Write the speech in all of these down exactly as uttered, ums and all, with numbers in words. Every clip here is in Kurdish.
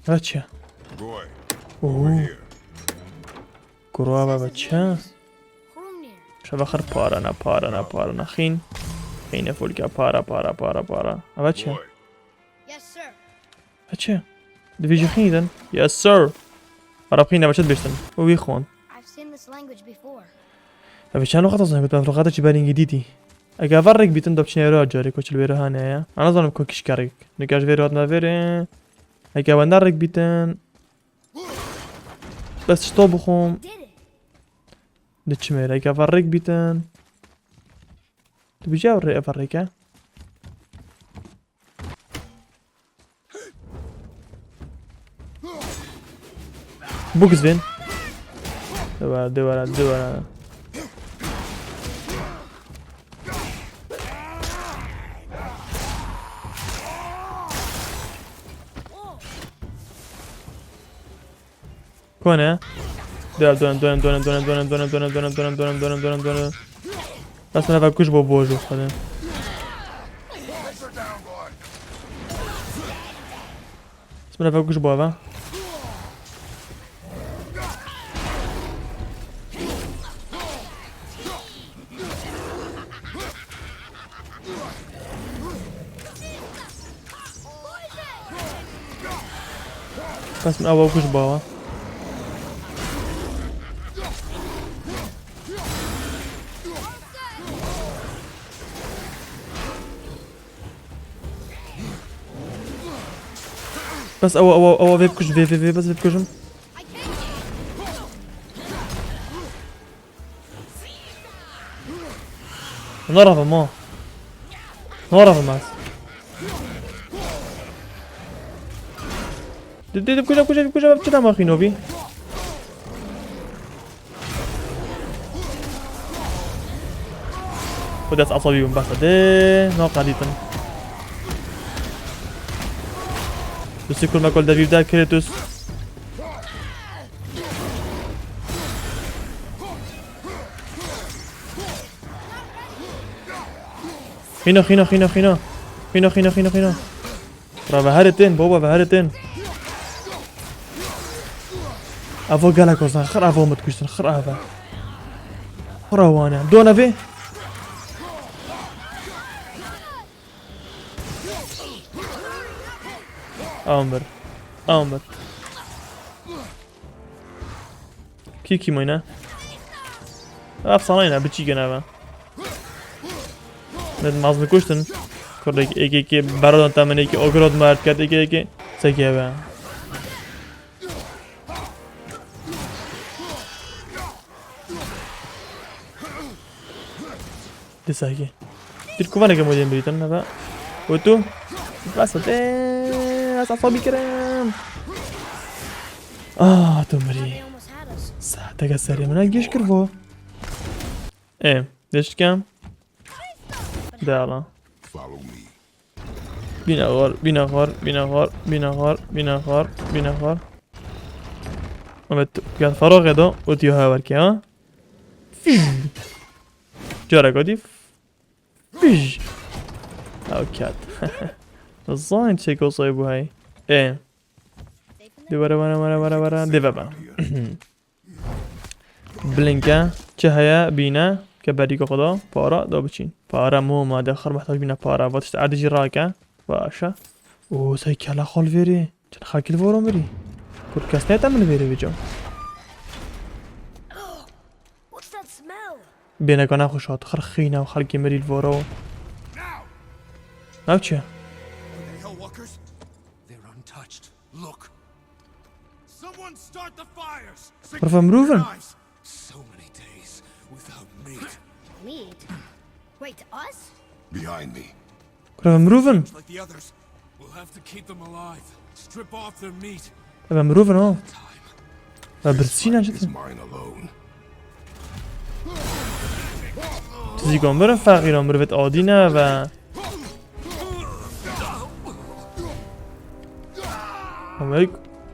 Eva çi ye? Roy, Oo. Over here. Kurwa baba çi? Şeva xir para ne, para ne, para ne. Xîn. Xîne fulka para, para, para, para. Eva çi ye? Roy. Yes, sir. Eva çi ye? Divê jî xîn din. Yes, sir. Arab xîn eva çi dibêjtin? Û wî xwan. I've seen this language before. Ev çend wexta zan gotim, ev lixata çi berîngî dîtî. Eke eva rêk bîtin da biçin êro carê koçil vêro hane ya. Ana zanim ko kişka rêk. Nika ji vêro hatine vêrê. Eke eva ne rêk bîtin. Bes çito bixwim. Did it. Diçim êre, eke eva rêk bîtin. Tu bijî ev rê, eva rêk e? Bûk zin. Dewara, dewara, dewara. Kone? Dön, dön, dön. Bas min eve kuş bo, bo jû xwedê. Bas min eve kuş bo eve. Bas min ewa kuş bawa. Bas ewa, ewa, ewa vê bikuj, vê, vê, vê, bas vê bikujim. Nerevim ha. Nerevim ez. Di, di, di, kuca, kuca, kuca, çi dema xîno bî? Xwedê ez esabî bûm, bes e. Dê, naqedîtin. Dustî kurme kol devî der Kratos. Xîna, xîna, xîna, xîna. Xîna, xîna, xîna, xîna. Ra ve herê tên, baba ve herê tên. Evo gelek ozan, xir evo mit kuştin, xir eve. Xir ewane. Don evê. Amir. Amir. Kî kî mayne? Efsaneyne, biçî gene be. Net maz mi kuştin. Kurdek eke eke berodan temen eke ogrod mert ket eke eke. Seke be. Disaki. Bir kuvaneke modên birîtin nebe. Û tu? Bas te. Ez asabî kirim. Ah, tu mirî. Saeteke serê min e geş kir vo. Ê, deşkem. De ala. Follow me. Bîne xwar, bîne xwar, bîne xwar, bîne xwar, bîne xwar, bîne xwar. Ama tu, yan feraxê da, û diyo heverke ha. Fiş. Cara gotî. Fiş. Ew ket. Zayn çêko say bû hey. Ê. Dê were, were, were, were, were. Dê vebe. Blinke. Çi heye bîne? Ke berîka xwe da. Para da biçîn. Para moma de xir mehtac bîne para. Va tişt erdî jî rake. Baş e. O, sey kela xwe li vêrê. Çend xelkî li vora mirî. Kur kes nete min vêrê vêca. What's that smell? Bêneka nexweş hat. Xir xîne û xelkê mirî li vora. Ew çi? Are they Hellwalkers? They're untouched. Look. Someone start the fires. Mirov e, mirov in. Knives. So many days without meat. Meat? Wait, us? Behind me. Mirov e, mirov in. Like the others. We'll have to keep them alive. Strip off their meat. Ev mirov in ha. Time. Ve birsîne çi? Is mine alone. Tizîka mirin feqîra, mirvet adî ne ve. Ama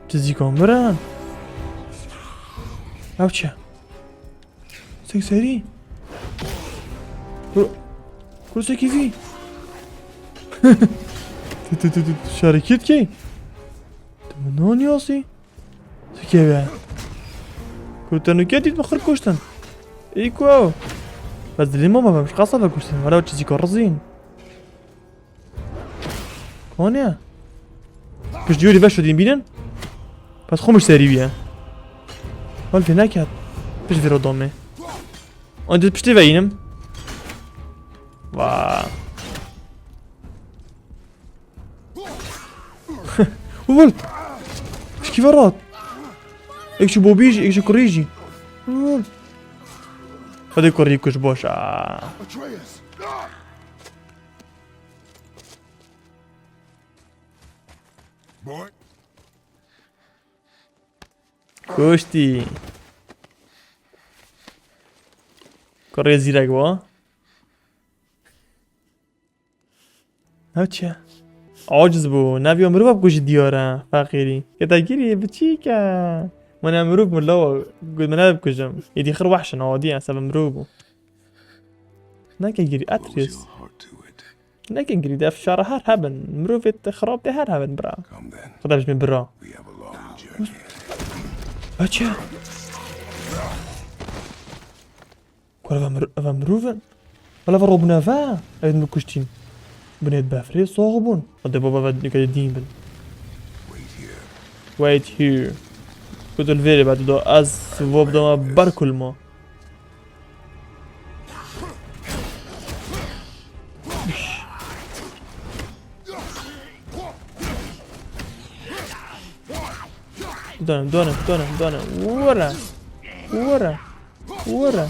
tizîka mirin. Ew çi? Sek serî. Kuro, kuro sekî vî. Tu, tu, tu, tu, tu, şarekî dikey. Tu Min niyasî. Sikeve. Ku te nûke dît, bi xir kuştin. Ê ku ew. Bes dilê mama, bes qasa ve kuştin. Wala çizî ka rizîn. Kone? Pişt diyori veş dîn bînin. Bes xwe min serî wiye. Hol vê neket. Pişt vê ro dome. An dît piştê ve înim. Va. Ul. Pişkî ve rat. Ek ji bobî jî, ek ji kurî jî. Ul. Xwedê kurî kuş boş a. Boy. Kuştî. Kurê zîrek bo. Ew çi ye? Aciz bû. Neviya mirova bikujî diyar e. Feqîrî. Kete girî biçîk e. Min e mirov mirlawa. Got min nebikujim. Êdî xir wehş in, adî ye, sebe mirov bû. Neke girî, Atreus. Neke girî, de şara her hebin. Mirovê te xirab de her hebin, bira. Xweda bijmê bira. Eçe. Kur eva mir-, eva mirov in? Wala eva robûne eva. Ev min kuştîn. Binêt befrê soğ bûn. Ode baba ve nike dîn bin. Wait here. Kutul vêrê be do ez vo bidama ber kulma. Done, done, done, done. Wara. Wara. Wara.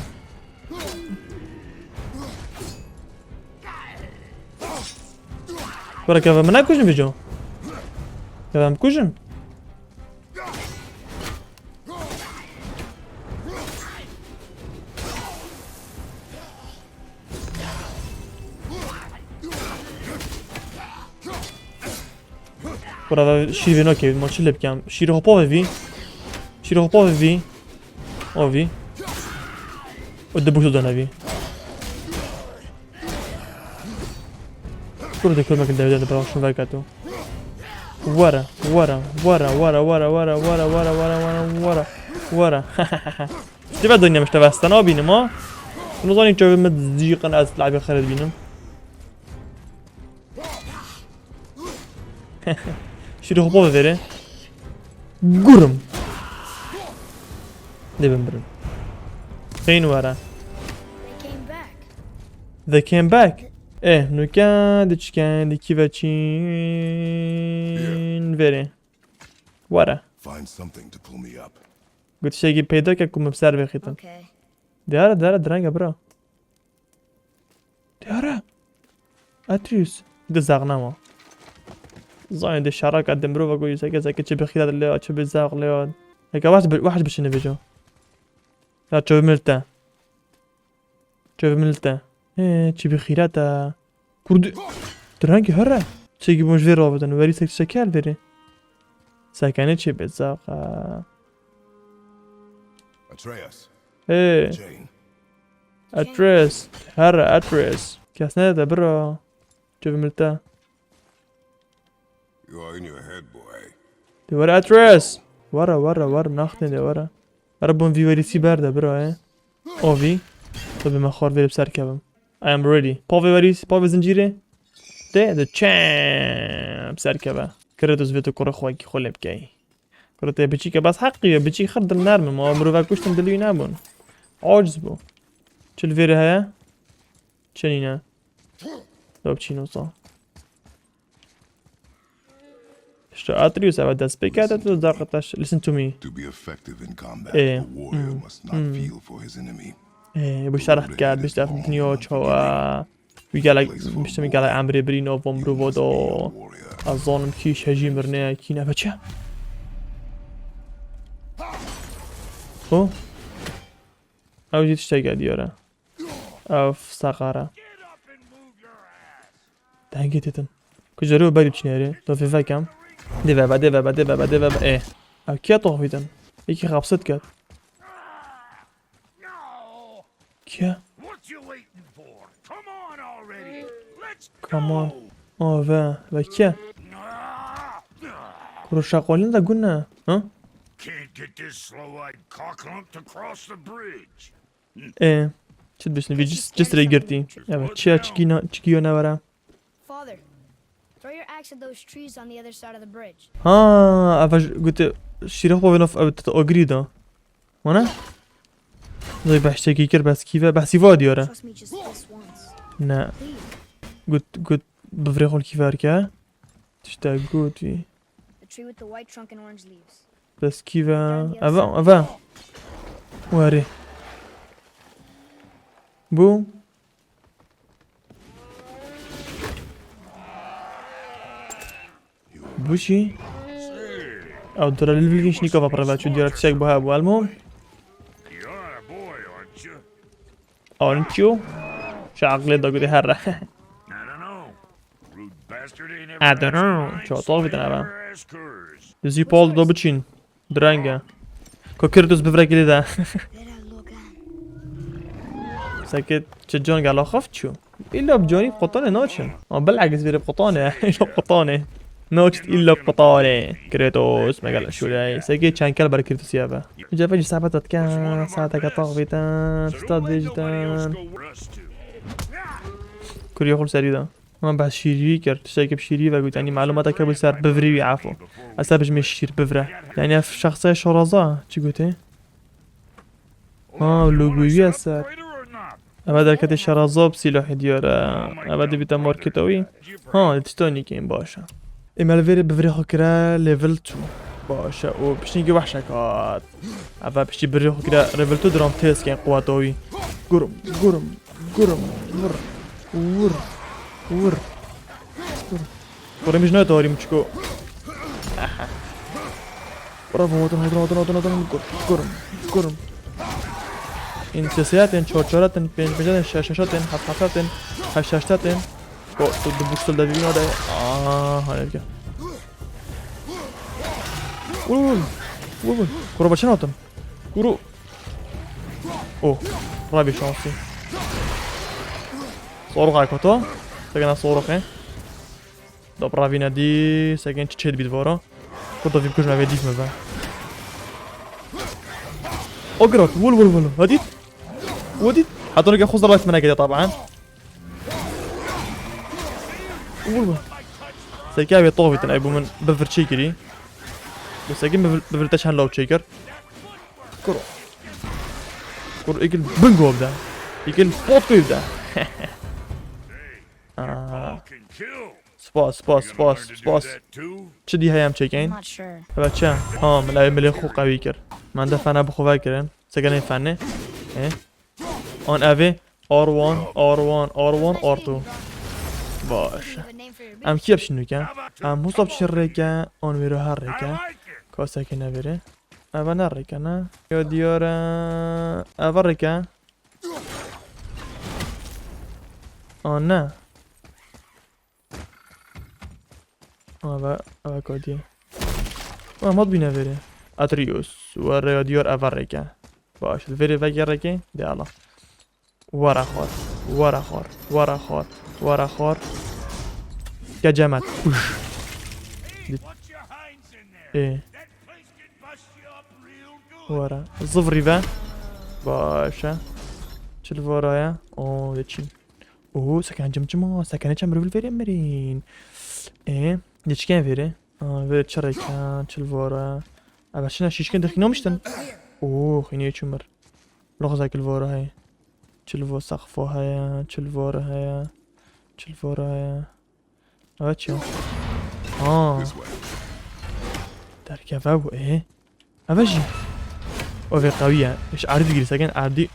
Wara keve min nekujin vêco. Keve min kujin. Kura ve şîr vê nakevî, ma çi lê bikem? Şîrê xwe pavê vî. Şîrê xwe pavê vî. O vî. O de bûşo dane vî. Kura de kömek de de bırak şunu ver kato. Wara, wara, wara, wara. Ti ve dönyemiş te vesten abînim ha. Bunu zanî çövü min zîqin ez labî xire dibînim. Şîrê xwe bavêrê. Gurim. Dê bin birim. Xeyn were. They came back. They came back. Eh, nuke diçken dikî veçîn verê. Were. Find something to pull me up. Got tiştekî peyda ke ku min bi ser vexîtin. Okay. Diyare, diyare, direnge bira. Diyare. Atreus. Di zexne ma. Zanî di şeraka di mirova ku yuseke zeke çi bi xîret lê ya, çi bi zevq lê ya. Heke wahş bi-, wahş bişîne vêco. Ya çöv milte. Çöv milte. He, çi bi xîret e. Kurdi. Direngî here. Çekî bûn ji vê rabidin. Werî sek şeker verê. Sekene çi bi zevq e. Atreus. Hey. Jane. Atreus. Here Atreus. Kes nede bira. Çöv milte. You are in your head, boy. De were Atreus. Were, were, were. Naxtê de were. Were bûn vî werîsî berde bira, e. O vî. Tabi me xwar verê bi ser kevim. I am ready. Pavê werîsî, pavê zincîrê. De, de çem bi ser keve. Kratos vê tu kurê xwe ki xwe lê bikey. Kura te biçîke bas heqî ye, biçîk xir dil nerm e, ma mirove kuştin dilî wî nebûn. Aciz bû. Çi li vêrê heye? Çi nîne? Dop çîn wisa. Piştre Atreus eve dest pê kete tu zaqetaş. Listen to me. To be effective in combat, Eh. a warrior Hmm. must not Hmm. feel for his enemy. Eh, bu şerh ket, bişte dinya çawa. Wî gelek, miştim wî gelek emrê birî nava mirova da. Ez zanim kî şejî mirne, kî nebe çi? Xo? Ew jî tiştek e diyar e. Ev seqar e. Dengê têtin. Ku jê re û berî biçîne erê. Do vê vekem. Dê vebe, dê vebe, dê vebe, dê vebe. Ê. Ew kiya toxvîtin? Yekî xapsit ket. Kiye? What you waiting for? Come on already. Let's Come on. Go. O ve. Ve kiye? Roşaqolin de gune. Ha? Can't get this slow-eyed cocklump to cross the bridge. E. Çi dibiştin? Vî cist, cist rê girtî. Evet. Çiya çikî na, çikî yo ne were. Father, throw your axe at those trees on the other side of the bridge. Ha, eva j-, gote şîre xwe vênof ev tete agirî da. Wana? Zey behştekî kir bes kîve, behsî va diyare. Trust me just this once. Ne. Please. Got, got bivrê xwe kîver ke. Tişte got wî. The tree with the white trunk and orange leaves. Bes kîve. Eve, eve. Weri. Bu. Bu çi? Ew dira li vilgin şnîka va pireva çû diyara tiştek bu hebû. Elmûm. You're a boy, aren't you? Aren't you? Şaqlê da gudê herre. I don't know. Rude bastard ain't ever I don't know. asked Ço mine, tol bitin ain't eve. Ever asked hers. Dizî pol do biçîn. Direnge. Ko Kratos bivrekî lê de. Let her look at. Seke çi can gela xaf çû. Îlla bi canî bi qutanê naçin. Ama bilakis vêrê bi qutanê. Îlla bi qutanê. Naçit îlla bi qutanê. Kratos me gel şûley. Seke çend kel ber Kratos ya be. Ceve jî saet atke. Saete ke tax bîtin. Stad vêjîtin. Kuriyê xwe serî de. Ma behs şîrî kir. Tiştekî bi şîrî ve got. Yanî malûmata ke bû ser bivirî wî efo. Ez te bijimê şîr bivire. Yanî ev şexsê şaraza. Çi gotê? Ha, logoyî ya ser. Eve derketê şaraza bi sîlohê diyar e. Eve dibîte marketa wî. Ha, tişta nîkên baş e. Ê me li vêrê bi virê xwe kire level two. Baş e, û piştî wî wehşek hat. Eve piştî bi virê xwe kire level two diram têskên quweta wî. Gurum, gurum, gurum, vur, vur, vur. Kurê min ji nayê tarî min çiko. Bravo, hatin, hatin, hatin, hatin, hatin. Kur, kurum, kurum. În sesea ten, çorçora ten, penc, penca ten, şeş, şeşa ten, heft, hefta ten, heşt, heşta ten. Ko, tu, du buxtel de bibîna de. Aa, hayır ki. Vur, vur. Vur, vur. Kuro, başına atın. Kuro. Oh, rabi şansı. Soruk ay koto. Sakın ha soruk he. Dobra vîne dî, seken çi çêdibî divara. Kurda vî bikujme vê dîf me be. O girot, wul wul wul. Hadît. Wadît. Heta nuke xwe zerret me nekete taban. Wul wul. Seke ev ê tovîtin, ey bû min bivir çêkirî. Bu sekin bivir, bivir te çend law çêkir. Kuro. Kur ikil bingo bide. Ikil pot koy bide. Aa. Fucking kill. Spas, spas, You spas, learn to do spas. That too? Çi dî heye em çêkeyn? Not sure. Eve çi? Ha, min ew milê xwe qewî kir. Min de fena bi xwe vekirin. Sekenê fenê. Ê? An evê R one, R one, R one, R two. Baş. Em kiye biçin nuke? Em husa biçin rêke, an wêro her I rêke. Like it. Ka sekenê vêrê. Eve ne rêke ne? Ya diyar e, eve rêke. A ne. Eve, eve kodiye. Ama mat bine veri. Atrius. Were ya diyar eve rêke. Baş. Veri vege rêke. De ala. Wara xor. Wara xor. Wara xor. Wara xor. Gecemet. Uş. Hey, watch your hinds in there. E. That place can bust you up real good. Wara. Zıvri ve. Başa. Çil varaya. O, de çin. O, seken cim cim o. Seken çem rüvül verin mirin. E, de çiken veri. Aa, veri çarek ha, çil vara. Eve çine şişkin dexînamiştin. Oo, xînê çumir. Loxza kil vara hey. Çil vo saqfo heye, çil vara heye. Çil vara heye. Eve çi? Ha. Derkeve bu, e. Eve jî. O vê qewî ye. Ji erdî digirî, seken erdî.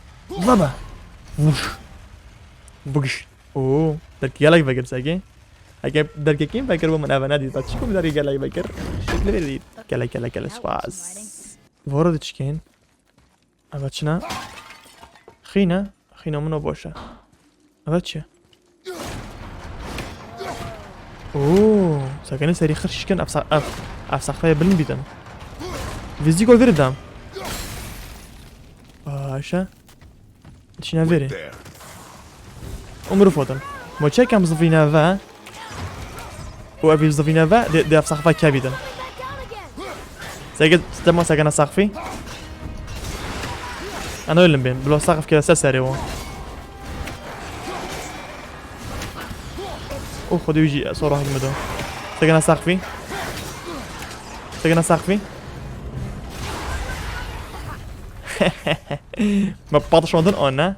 Zaba. Vuş. Vuş. Oo. Derkî gelek vekir seke. Heke derkekî vekir bû min eve nedît. Çi ku min derkî gelek vekir. Şekli vê dît. Gelek, gelek, gelek spas. Voro diçkin. Eve çi ne? Xîne. Xîna min o boş e. Eve çi? Oo, sekenê serî xir şişkin ev sa-, ev, ev saxfeye bilin bîtin. Vizî gol veri dam. Başa. Çine veri. Umru fotin. Mo çekem zivîne ve. O ev zivîne ve, de, de ev saxfe kebîtin. Sege, dema segena saqfî. Ana ölüm bin. Bilo saqf kere ser serê o. O xwedî wî jî sor hikme do. Segena saqfî. Segena saqfî. Me patişandin an ne?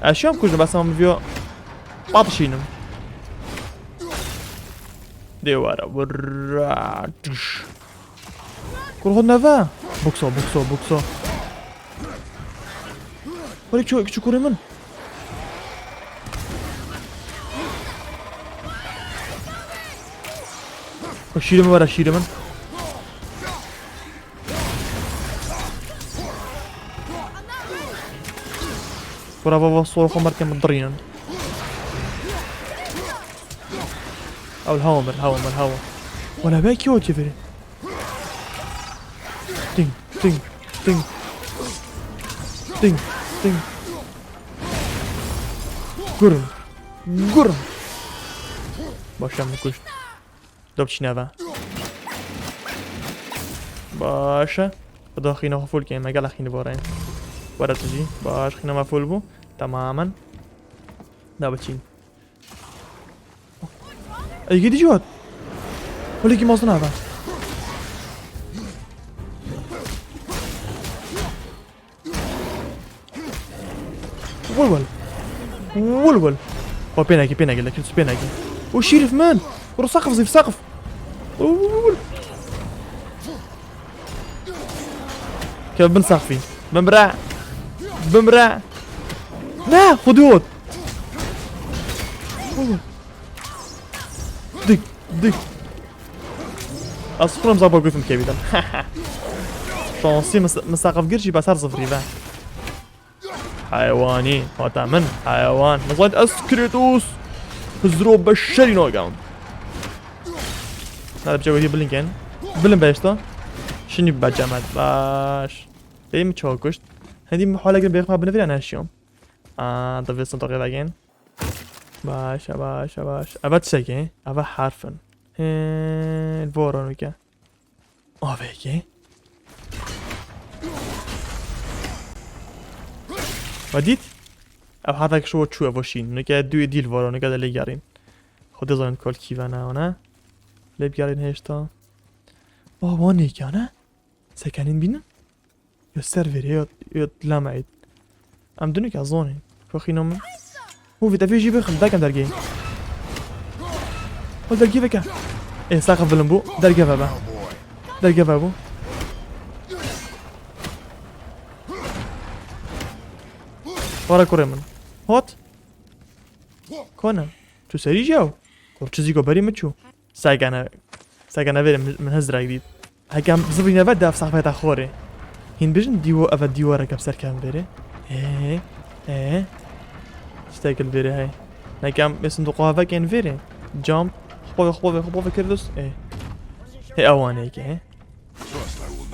Ez şiyam kujim, bes ama viyo patişînim. Dê were, vurra, tüş. Kur xwe neve. Bukso, bukso, bukso. Were ço, çi kurê min? Şîrê min were, şîrê min. Bravo, va sor xwe merke min dirînin. Ew hawa mir, hawa mir, hawa. Wala be ki o çeviri. Ding, ding, ding. Ding, ding. Gurm. Gurm. Başa min kuşt. Dop çîne ve. Baş e. Xuda xîna xwe fûl kên. Me gela xînî boreyên. Were tu jî. Baş, xîna me fûl bû. Temamen. Da biçîn. Ey, gidî cihat. Holekî mazin ava. Wol wol. Wol wol. O pênekî, pênekî, lekî pênekî. O şîrif min. Ro saqif zîf, saqif. Wol wol wol. Ke bin saqfî. Bin bira. Bin bira. Ne? Xwedî ot. Wol wol. Dik, dik. Ez xwe zaba gufim kevî dem. Şansî mis-, misaqifgir jî beser zifrî ve. Heywanî, hata min, heywan. Mizayt ez Kratos. Hizro beşerî nagem. Nade biçe wekî bilinkên. Bilin beşta. Şinî becemet. Baş. Bê min çawa kuşt. Hindî min hala gir bêxma binivîra neşiyom. Aa, da vê sindoqê vegên. Baş e, baş e, baş. Eve tiştekê. Eve herfin. Hê, li voro nuke. Avêkê. We dît? Ev herfek şo çû evo şîn. Nuke duyê dîl voro, nuke de lê gerîn. Xwedê zanîn kol kî ve ne, ne? Lê bigerîn hêşta. Oh, wan nêkiya ne? Sekenîn bînin? Yo ser verê, yo, yo lame ait. Em dinû ke zonê. Xwe xîna min. Hû vî tevê jî bixim, derkem dergê. Hol dergê veke. Ê, saqif bilim bû. Derge ve be. Derge ve bû. Wara kurê min. Hot. Kone. Tu serî jiyaw. Kur çizî go berî min çû. Segene, segene verê min, min hizrek dît. Heke em bizivirîne ve dev saqfeta xorê. Hîn bijin dîwo, eve dîwareke bi ser kevin verê. Ê, ê. Tiştek li verê hey. Heke em ê sindoqa vekên verê. Cam. Xwebê, xwebê, xwebê kir dost. Ê. Hê ewanê ke.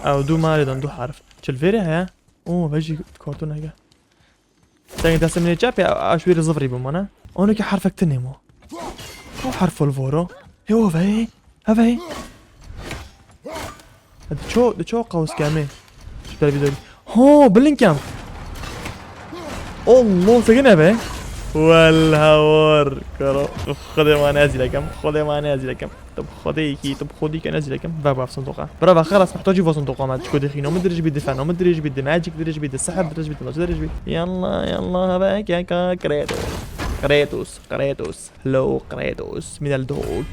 Ew du marê dan du harf. Çil verê heye? Oo, ve jî karton hege. Dengê destê min ê çepê, a, a ji wî re zivirî bû mane. Onokê herfek tinê mo. O herf li voro. Hê o vey. Hevey. Di ço, di ço qewz kemê. Ji ber vîdeo. Ho, bilind kem. Allah, sekin eve. Wel hawar. Karo. Xwedê mane ez îlekem. Xwedê mane ez îlekem. Tu bi Xwedê yekî, tu bi Xwedî ke nezî lekim. Ve bav sindoqa. Bira ve xelas muhtacî va sindoqa me. Çiko dê xîno min dirêj bî, dê feno min dirêj bî, dê magic dirêj bî, dê sihir dirêj bî, dê naçe dirêj bî. Yalla, yalla, ve ke ka Kratos. Kratos, Kratos. Hello, Kratos. Minel dog.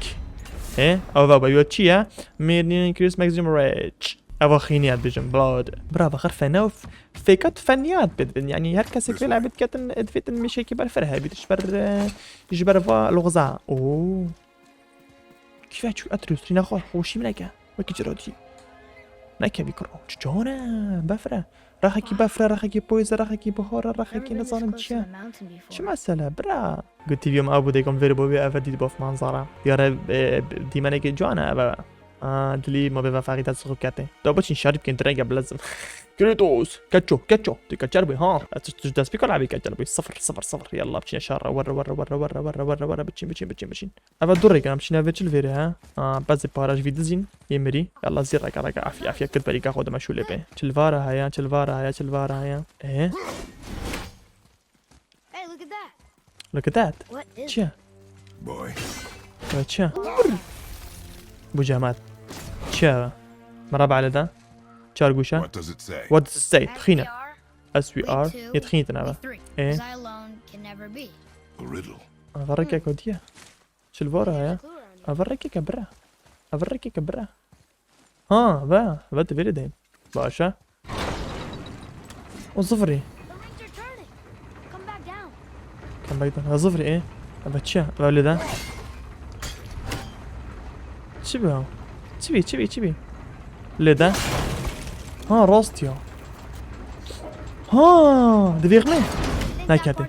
He? Ew ve be yo çi ye? Mid increase maximum rage. Ev xînî ye dibêjim, blood. Bira ve xer fena û f-, fêka tu feniyat bidibin. Yani her kesek vê lebet ketin, divêtin mişekî berfir hebît. Ji ber, e, ji ber va loxza. Oo. Kîfe çû Atreus, rîna xwe, xweşî min neke. Wekî cira dî. Nekevî kiro. Çi can e? Befr e. Rexekî befr e, rexekî poyz e, rexekî bihar e, rexekî nizanim çi ye. Çi mesele, bira? Got T V'm abû dêkom vêrê bo wê eve dît bof manzara. Diyare, e, dîmenekê can e eve. Aa, dilî ma bê vefaxî dest xwe kete. Da biçin şerî bikin direnge bilezim. Kratos, keço, keço. Tu keçer bû, ha. Ez tu dest pê kalabî keçer bû. Sıfır, sıfır, sıfır. Yalla biçin şerra. Werre, werre, werre, werre, werre, werre, werre. Biçin, biçin, biçin, biçin. Eva dur rekan, biçin eve çil vêre, ha. Aa, bezê para ji vî dizîn. Yê mirî. Yalla zî reka, reka. Afiye, afiye. Kit berî ka xwe dime şûlê bê. Çil vara heye, çil vara heye, çil vara heye. E? Hey, look at that. Look at that. What is Çi ye? Boy. Ya çi ye? Bu cemaat. Çi ye? Merhaba aleden. Çar guşe. What does it say? What does it say? As we Tixîne. Are, As we we are. Two, Yê tixîne we tine be. Three. E? 'Cause I alone can never be. A riddle. Ava reke kodiye. Çil vara heye. Ava rekeke bira. Ava rekeke bira. Ha, ve, ve tu vêrê deyim. Baş e. O zifirî. Come back down. Ha, zifirî, e. Eve çi ye? Eve lê de. Çi bi ha? Çi bi, çi bi, çi bi? Lê de. Ha, rast ya. Ha, divêxme. Nekete.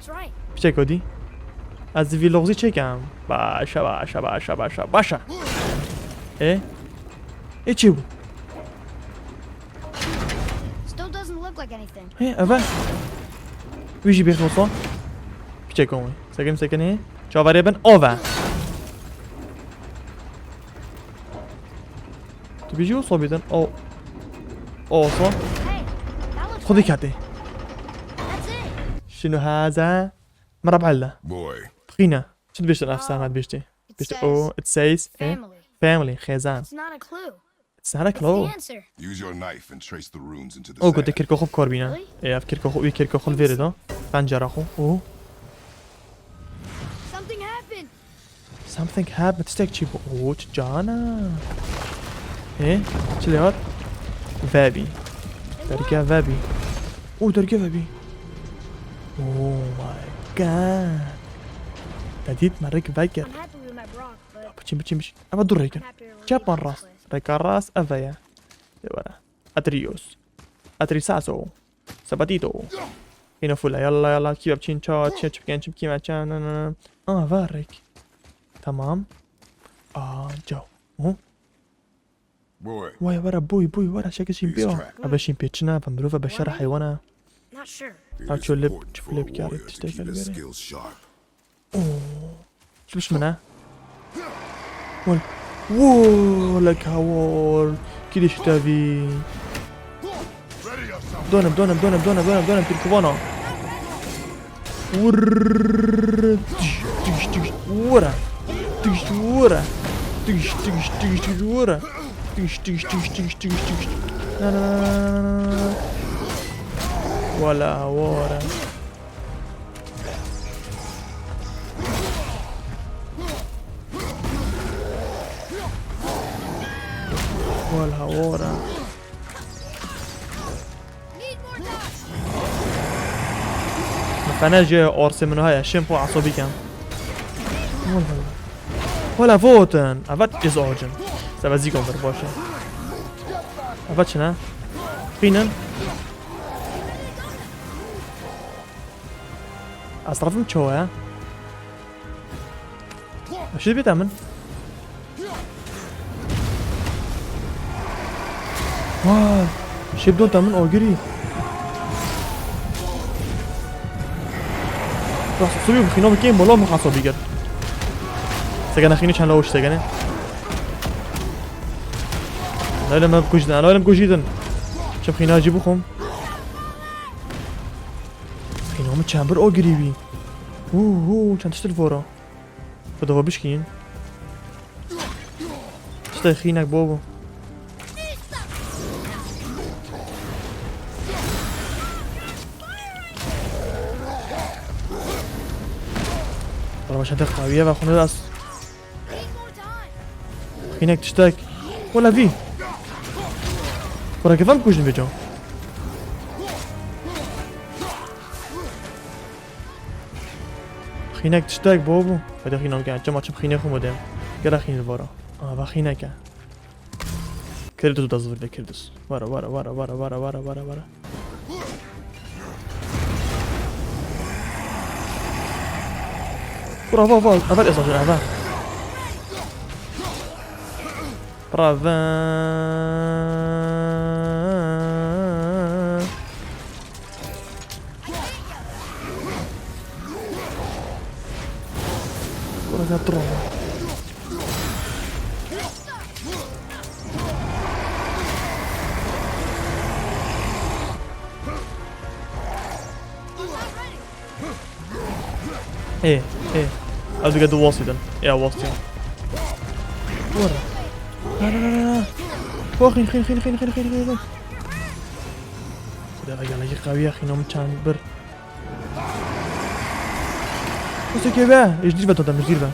Piçek odî. Ez vî loxzî çekem. Başa, başa, başa, başa, başa. E? E çi bû? Still doesn't look like anything. He, eve. Wî jî bêxosa. Piçek owe. Sekin, sekin, he. Çaverê bin, ove. Tu bijî wisa bîdin? O. O wisa. Hey, that looks Xwedî right. Ketê. That's it. Şunu haza. Merhaba Allah. Boy. Tixîne. Çi dibêjtin ev sehmet bêjtî? Bêjtî o, it says, eh? Family. Family, xêzan. It's not a clue. It's not a clue. It's the answer. Use your knife and trace the runes into the O ku sand. Te kirko xwe bi kar bîne. Really? Ê, ev kirko xwe, wî kirko xwe li vêrê da. Pencera xwe. O. Something happened. Something happened. Tiştek çî bû. Oo, çi cana. Ê, çi lê hat? Vebî. Derge vebî. Oo, derge vebî. Oh my god. Te dît me rêk vekir. I'm happy with my Brock, but Biçin, biçin, biçin. Eva dur rêkin. I'm happier with Çepan Kratos rast. Rêka rast eve ye. Ê were. Atreus. Atreus Saso. Sabatito. Yine full. Yalla, yalla. Kiva biçin ça, çi, çi bikin, çi bikin, ça, na, na, na. Aa, var rêk. Tamam. Aa, ciao. Hı? Boy. Vay, were, boy, boy, were, şekil şîn pê. Eve şîn pê çi ne? Eve mirov e, beşer heywan e. Not sure. It is important for a warrior to keep his skills sharp. Oo. Çi biş min e? Wol. Woo, lek hawar. Kî diştevî. Donim, donim, donim, donim, donim, donim, Tirkivana. Wurr. Tiş, tiş, tiş, wura. Tiş, wura. Tiş, tiş, tiş, tiş, wura. Tiş, tiş, tiş, tiş, tiş, tiş. Na, na, na, na, na, na. Wala, wara. Wala, wara. Min fena ji arsê min heye, şên xwe esabî kem. Wala votin. Eva ez acim. Sebe zî gomir baş e. Eva çi ne? Xînin. Ez tarafim çawa ye? Eşit bî te min. Vay. Şêbdon te min agirî. Rast soyum xîna bikên bala min xasa bigir. Segene xînî çend lawiş segene. Leyla me bikujidin, leyla me bikujidin. Çim xîna cî bixwim. Xîna min çend bir agirî bî. Hû, hû, çend tişt li vora. Bi dava bişkînin. Tiştê xînek bo bû. Wala başa te qawiye ve xwe ne das. Xînek tiştek. Wala vî. Wala kefem kujin vêca. Xînek tiştek bo bû. Hede xîna bike. Çima çim xînê xwe modem. Gera xîn li vara. Aha, va xînek e. Kratos da zor de Kratos. Vara, vara, vara. Vura, va, va. Evel esas, evel. Raven. Kura ya troll. Ê, ê. Ew dike du wastî din. Ya wastî. Were. Na, na, na, na. Xo xin, xin, xin. Xuda, gelekî qewî ye, xîna min çend bir. Osekê be, ji dîr ve totem, ji dîr ve.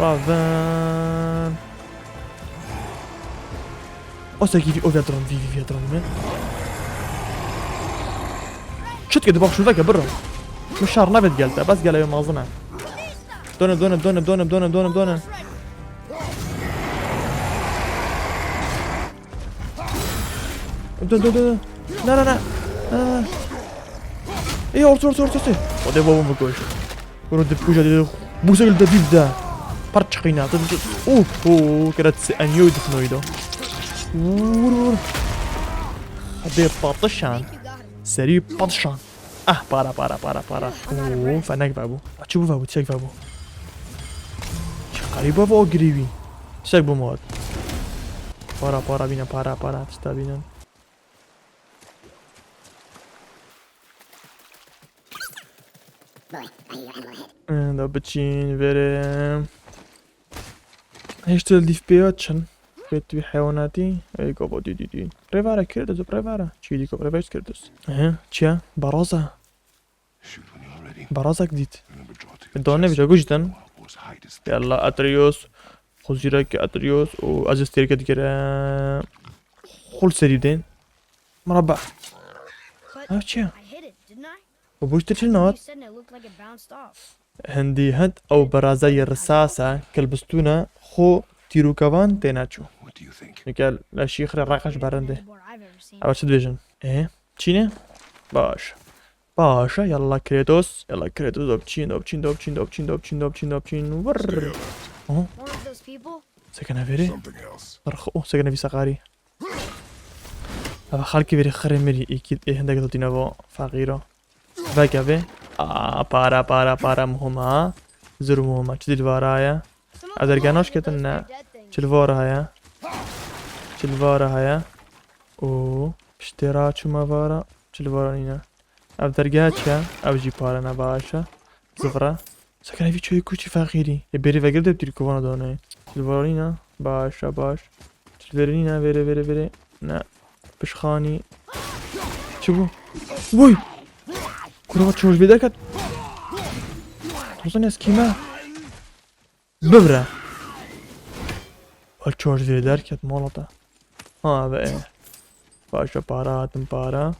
Raven. Osekî vî, o veteran, vî, vî veteran me. Çit ke di bak şurada ke birra. Min şar nebet gel te, bes gel ew mazin e. Done, done, done, done, done, done, done. Dön, dön, dön, dön. Na, na, na. Na, na, na. Ey, orta, orta, orta, orta. O de babamı koş. Bunu dip kuca dedi. Bu şekilde bir de. Parça kıyna. Oh, oh, kere tse enyo dip noydu. Vur, vur. Hadi patışan. Seri patışan. Ah, para, para, para, para. Oo, fenek ve bu. Açı bu ve bu, çek ve bu. Çek gariba ve o gribi. Çek bu mod. Para, para, bine, para, para, tişta bine. Boy, I hear animal head. Ee, da biçin, verim. Hêştir lîf pêya çin. Pêt wî heywanatî. Ey gava dî dî dî. Rêvara Kratos, rêvara. Çi dî ko rêvara Kratos. Ehe, çiya? Baraza. Barazak dît. Dane vîca guş din. Yalla Atreus. Xuzîrek Atreus û ez stêrke dikire. Xul serî dên. Merhaba. Ev çiya? Bu boş tir çil nat. Hindî hend ew berazayê risas e, kilbistûne xwe tîrûkevan têne çû. Nikel leşî xire reqeş berinde. Ew çi dibêjin? Ê, çîne? Baş. Baş, yalla Kratos, yalla Kratos, dopçîn, dopçîn, dopçîn, dopçîn, dopçîn, dopçîn, dopçîn, vır. Aha. Sekene verê. Arxa, oh, sekene vî seqarî. Ava xalkî verî xirê mirî, îkî, ê hindek dotîne vo feqîro. Veke vê. Aa, para, para, para muhim ha. Zir muhim ha. Çi dil vara ya? Ez ergenoş ketin ne. Çil vara haya. Çil vara haya. Oo, piştê ra çûme vara. Çil vara nîne. Ev dergeha çi ye? Ev jî pare ne baş e. Zivra. Sekene vî çoyê kuçî feqîrî. Ê bêrî vegir de tîrkovana dane. Çil vara nîne. Baş e, baş. Çil verî nîne, verê, verê, verê. Ne. Pişxanî. Çi bû? Vay! Kura çaş vê derket. Tozan ez kîme? Bibire. Al çaş vê derket mala te. Ha be. Başa para hatim para.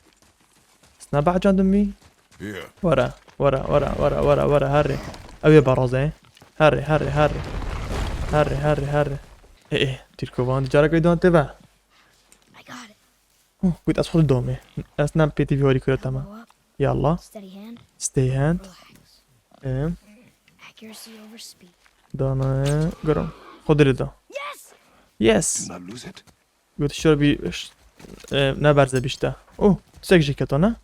Sna behcandim wî? Here. Were, were, were, were, were, were, herre. Ew ê baraze. Herre, herre, herre. Herre, herre, herre. Ê, ê, tîrkovan di cara kaydan tê ve. I got it. Huh, gut, ez xwe didomê. Ez ne pê T V warî kure tema. Go up. Yalla. Steady hand. Stay hand. Relax. Em. Accuracy over speed. Dana, garo. Xwe dilê da. Yes! Yes! Do not lose it. Got şöyle bir ş-, e, ne berze bişte. Oh, tek jeket ana.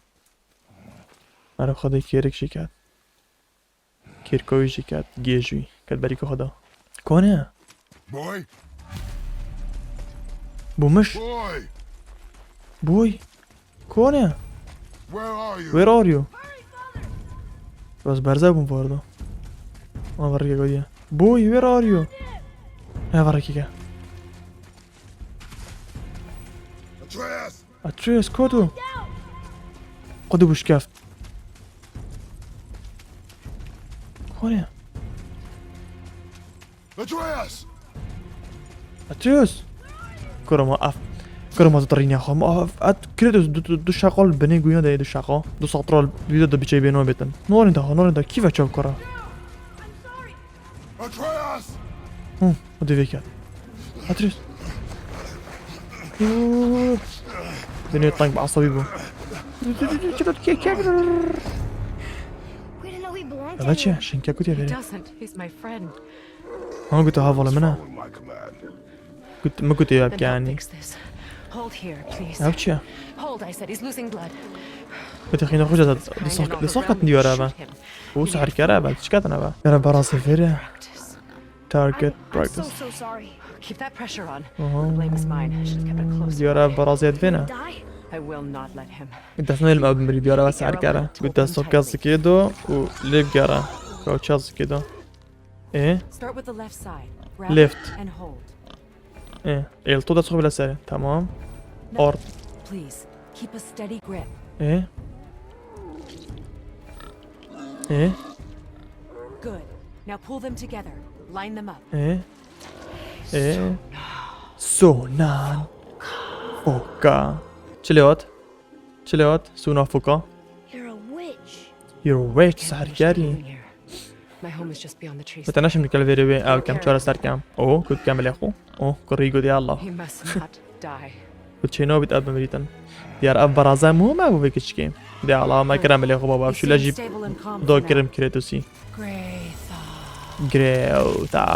Ara xwe de kêrik jeket. Kêrkoyî jeket, gêj wî. Ket berî ku xwe da. Kone ye? Boy? Bûmiş. Boy! Boy! Kone ye? Where are you? Where are you? Biraz berze bûm bu arada. Ama var ya godiya. Boy, where are you? Ne var ki? Atreus! Atreus, kotu? Kotu buşkeft. Kone ye? Atreus! Atreus! Kurama af. Kurama tu tarînya xwe. Ma af. At Kratos du, du, du şaqa li binê guya de du şaqa. Du satra video de biçey bêno betin. Norin da, norin da. Kî ve çav kura? Atreus! Hı, o divê kat. Atreus. Binê tank bi asabî bû. Where did know he belonged to? Eve çi? Şinke kutiye He verê. Doesn't. He's my friend. Ha, gote hevala min e. Got, min gote ya bike Then help yani. Fix this. Hold here, please. Ev çi ye? Hold, I said. He's losing blood. Gote xîna xwe de dîsa dîsa ketin diyara be. O sehrkar e be, çi ketin be? Yara berazê vêre. Practice. Target I'm so, practice. So sorry. Keep that pressure on. Aha. The blame is mine. I should have kept it close. Diyara berazê vêne. I will not let him. Dest naylim ev bimrî diyara ve sehrkar e. Got dest xwe kes dikê do û lê bigere. Ka çaz dikê do. E? Start with the left side. Grab Left. It and hold. E. El to dest xwe bile serê. Tamam. Art. Please, keep a steady grip. E. E. Good. Now pull them together. Line them up. E. E. Sonan. Foka. Çi lê hat? Çi lê hat? Sona foka. You're a witch. You're a witch, sehrkarî. My home is just beyond the trees. Bete neşim dikele vêrê wê ew kem çare ser kem. O, kut kem lê xwe. O, kurî gudê Allah. He must not die. Ku çênobît ev bimrîtin. Diyar ev beraza muhim e bu vê kiçikê. De Allah me kira milê xwe baba. Şu lejî Stable and calm do for now. kirim Kratosî. Greytha. Grewta.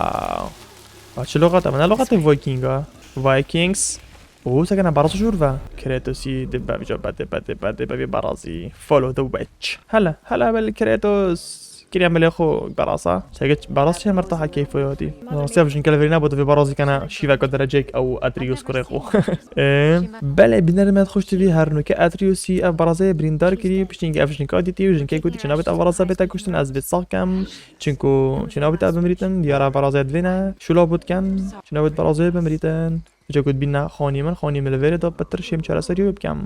Ba çi loqata? Ne loqatê Viking a? Vikings. Oo, sekene barazı jur ve. Kratosî de bevca bade bade bade bevê barazî. Follow the witch. Hele, hele bel Kratos. Kiriya milê xwe berasa. Çeke baraz çe mertaha keyfo yatî. Nasya jinkel verîna bo divê barazî kena şîveka derecek ew Atreus kurê xwe. Ee, belê bînerê me xweş divî her nuke Atreusî ev barazê birîndar kirî, piştî ev jinka dîtî û jinkê gotî çi nabêt ev baraza bête kuştin ez bê sax kem. Çinku çi nabêt ev bimrîtin, diyara barazê divêne. Şula bût ken, çi nabêt barazê bimrîtin. Ca got bîna xanî min, xanî min li vêrê de pitir şêm çareserî wê bikem.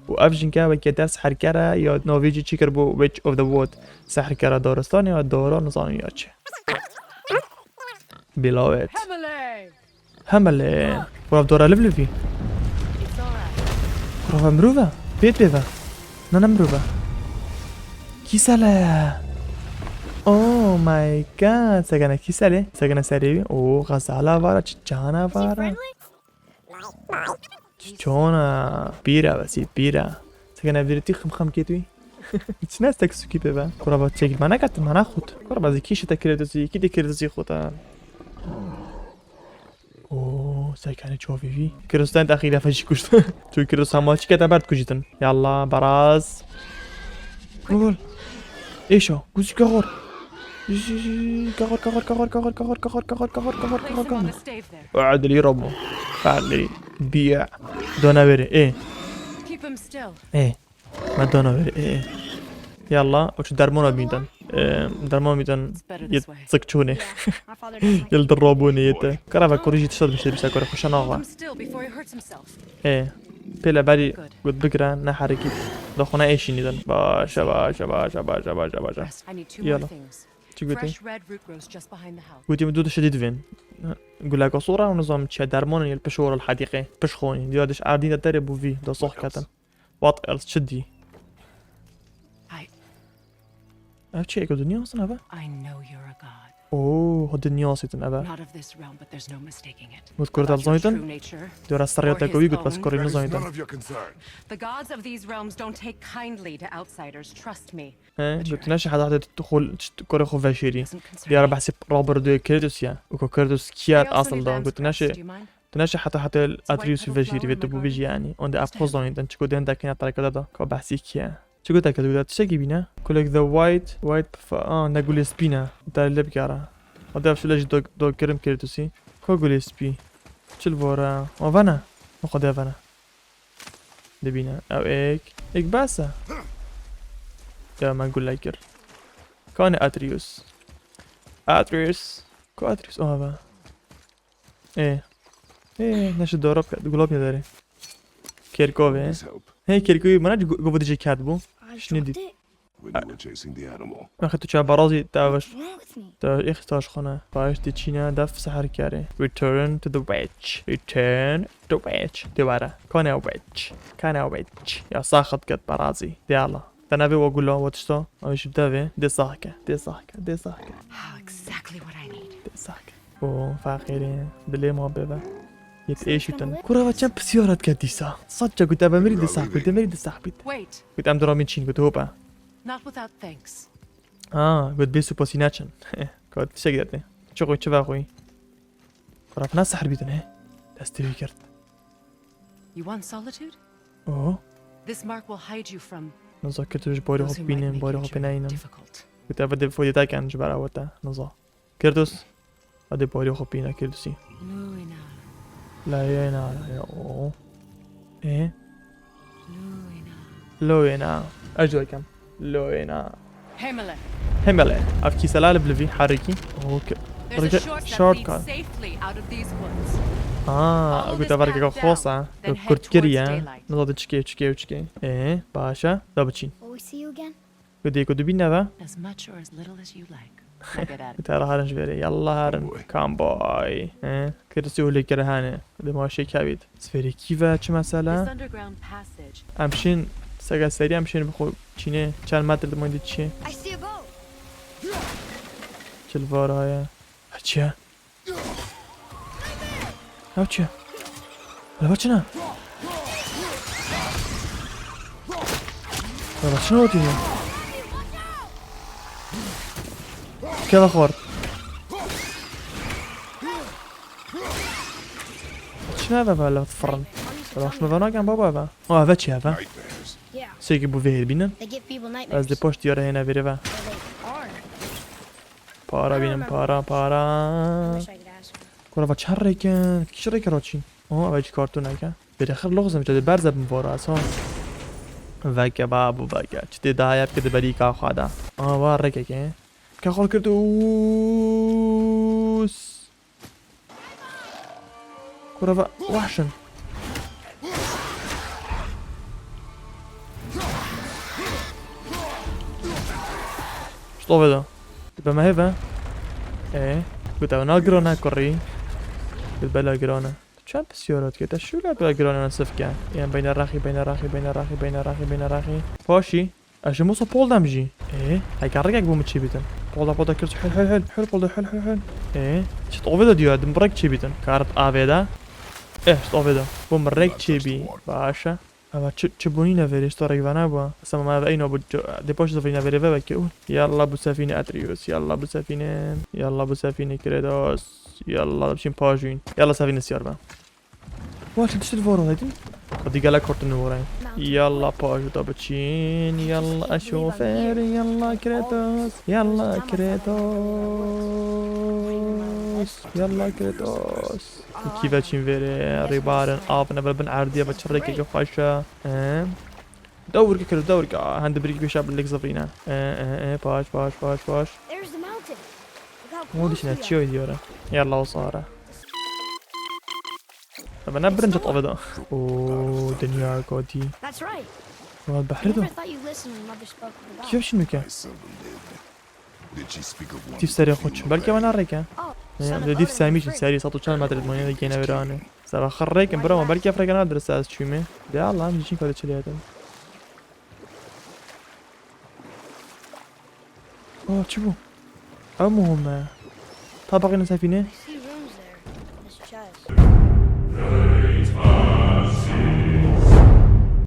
Û ev jinke weke der sehrkere ya navê jî çi kiribû Witch of the Wood. Sehrkera daristanê ya dara nizanim ya çi. Bilawet. Emily! Hemele. Kura dara liv livî. It's all right. Kura ve mirov e. Pêt pê ve. Ne ne mirov e. Kîsele. Oh my god. Sekene kîsele. Sekene serê wî. Oo, xezala vara, çi cana vara. Çona pîra vesî pîra. Sekene virtî xim xim kêt wî. Çi ne stek sukî pê ve. Kura va çekil mana kat mana xut. Kura va zî kî şite Kratosî, kî de Kratosî xuta. Oo, sekene çovî vî. Kratos ten taxî defa jî kuşt. Tu Kratos hema çi kete berd kujitin. Yalla, baraz. Gol. Êşo, guzî kahor. Kahor, kahor, kahor. Place him on the stave there. Adilî rabo. Fadlî. Biya. Dona veri. E. Keep him still. E. Ma dona veri. E. E. Yalla, o şu dermona bîden. E, dermona bîden. It's better Yet this way. Sık çûne. My father doesn't like Yel de rabo niyete. Kara ve koriji tişta bişte bişte kore xuşa Hold nawa. Him still before he hurts himself. E. Pêle berî Good. got bigre ne herekî. Da xwe ne êşînî din. Başe, başe, başe, başe, başe, başe. Rest. I need two more Yalla. Things. Çi gotî? Fresh red root grows just behind the house. Gotî min du tiştê dî divên. Guleka sora û nizam çi dermanin yel pişt ora l hediqê. Pişt xonî. Diya diş erdî de derê bû vî. Da soh ketin. What else? Çi dî? I, Ev çi eko dinya asin eve? I know you're a god. Oo, ha dinya asitin eve. Not of this realm, but there's no mistaking it. Got kurda About your zaytin? true nature. Diya ra seriyata Or koyu his got bas own. kori That is nizaytin. None of your concern. The gods of these realms don't take kindly to outsiders, trust me. He, got neşe heta heta tu xol kore xo veşêrî. Doesn't concern Diyara me. behsê rabirdûyê Kratos ya. Û ka Kratos kiya They also asıl need da. lamb's Got crest, neşe, do you mind? tu neşe heta heta Atreus veşêrî vê tu bû vêjî yani. Onde ev xo zaytin. Çiko den dekine terekada da. Ka behsê kiya. Çiko te kedi da tiştekî bîne. Kulek the white, white fa-, ah, ne gulê spî ne. Te lê bikara. Hadi ev şule jî do, do kirim Kratosî. Ka gulê spî. Çil vora. Ma vene. Ma xwe de vene. Dibîne. Ew ek. Ek bes e. Ya me gule kir. Kane Atreus. Atreus. Ku Atreus? Aha be. Ê. Ê, neşe dorap ket. Gulap ya derê. Kerkov e. Please help. Hey, kerkovî mana gu-, govo dije ket bu. I Şunu dropped di- it. When you were chasing the animal. Axir tu çawa barazî te What's wrong with me? Te êx taş xwe ne. Payiş dê çîne def seher kerê. Return to the witch. Return to witch. Dê were. Kane witch. Kane witch. Ya saxet ket barazî. Dê Allah. Te nevê we gula we tişta. Ew jî bi devê. Dê sax ke. Dê sax ke. Dê sax ke. Ah, exactly what I need. Dê sax ke. O feqîrê. Dilê ma bêve. Yet êşîtin. Kura ve çend pisyara dike dîsa. Sed ca got eve mirî dê sax bît. Dê mirî dê sax bît. Wait, Got em diramîn çîn got hopa. not without thanks. Ha, got bê supasî neçin. Got fişek dertê. Çi xwe çi vexwî? Rafina sehr bîtin he. Destê wî girt. You want solitude? Oh. This mark will hide you from Niza kir tu ji barê those xwe who might bînin, make barê xwe pê nature neynin. Difficult. Gote ev dê fodê te ken ji ber ew te. Niza. Kirdus. Hadi barê xwe bîne Kirdusî. Luina. La yena ya o. E? Luina. Lo yena. Ez jî wekem. Lo yena. Hemele. Hemele. Ev kîsela li bilivî herikî. Oh, ki. There's a Rike- shortcut, shortcut. That leads safely out of these woods. Aa, Follow gote this verkeke path xosa. Down, then Ku head kurt kiriye. Towards daylight. Niza de çike, çike, çike. E, başa. Da biçîn. Will we see you again? Ku dê ku dubîn neve. As much or as little as you like. Now get out of Te re herin ji verê. Yallah herin. Cowboy. Cowboy. E, Kirdusî û lê kire hene. Di maşê kevît. Sferê kî ve çi mesele? This underground passage. Em şên sega serî em şên bi xwe çînê çend metre dimên dî çi? I see a boat. Çil var haya. Ha çi ye? Ha çi ye? Leva çi ne? Leva çi ne otî ne? Keva xwar. Çi ne ve leva firin? Leva şunu ve naken baba ve. Ha ve çi ye ve? Nightmares. Yeah, Sêkî bû vê hêr bînin. they give people Ez nightmares. dê poşt diyare hêne vêrê ve. They are. Para bînim, para, para. I wish I could ask them. Kura va çend rêkin? Kî rêke raçîn? Aha, ve jî kartûneke. Bêrê xir loxzim, çi dê berze bin vora, so. Veke babu veke. Çi dê daha yap ki di berî ka xwe da. Aha, va rêkeke. Ke xwe kir us. Kura va wahşin. Ştovê da. Dibe me hêve. E, gote na girone kurî. Gote bela girone. Çend pisyara dike? Te şûle bela girone sifke. Yan beyne raxî, beyne raxî, beyne raxî, beyne raxî, beyne raxî. Paşî. Ez ji Musa Pol dem jî. E, heke rêkek bû min çêbîtin. Polda, polda kir, hul, hul, hul, hul, polda, hul, hul, hul. E, ştovê da diyor, dim rêk çêbîtin. Karit avê da. E, ştovê da. Bû min rêk çêbî. Baş e. Eva çi, çi bûnî ne verê, şto rêk vena bû. Sema me eve eyno bû, dê paş da verî ne verê ve veke. Uh. Yalla bu sefîne Atreus, yalla bu sefîne. Yalla bu sefîne Kratos. Yalla biçîn pajûn. Yalla sefîne siyar be. Wa çi tişt voro dedim. Hadi gel kortun vore. Yalla pajû da biçîn. Yalla şofer, yalla Kratos. Yalla Kratos. Yalla Kratos. Kî ve çîn verê, rêbarin, av ne bin erdiye ve çirreke xweşe. Em. Dewr kir, dewr kir. Hendi birîk beşa bilek zifrîne. E, e, e, paş, paş, paş, paş. There's the mountain. Look how Hûn close dişine we are. çiyo diyore. Yalla o sahara. Ebe ne birinci tavê da. Oo, dünya kotî. That's right. Wa I behre do. never thought you listened when Mother spoke of the Kî God. şin mike? I seldom did. Did she speak of one Dîf serê xwe çi? Belki bana rêke. Oh, Ne, son of de dîf Odin sermî and çi Frigg. Serî sat û çar metre dimoyne de gene verane. Sera xir rêkin bira ma belki frêke na dirse ez çûme. De Allah em jî kare çi lêtin. Oh, çi bû? Ew muhim e. Tabaqê ne sefîne.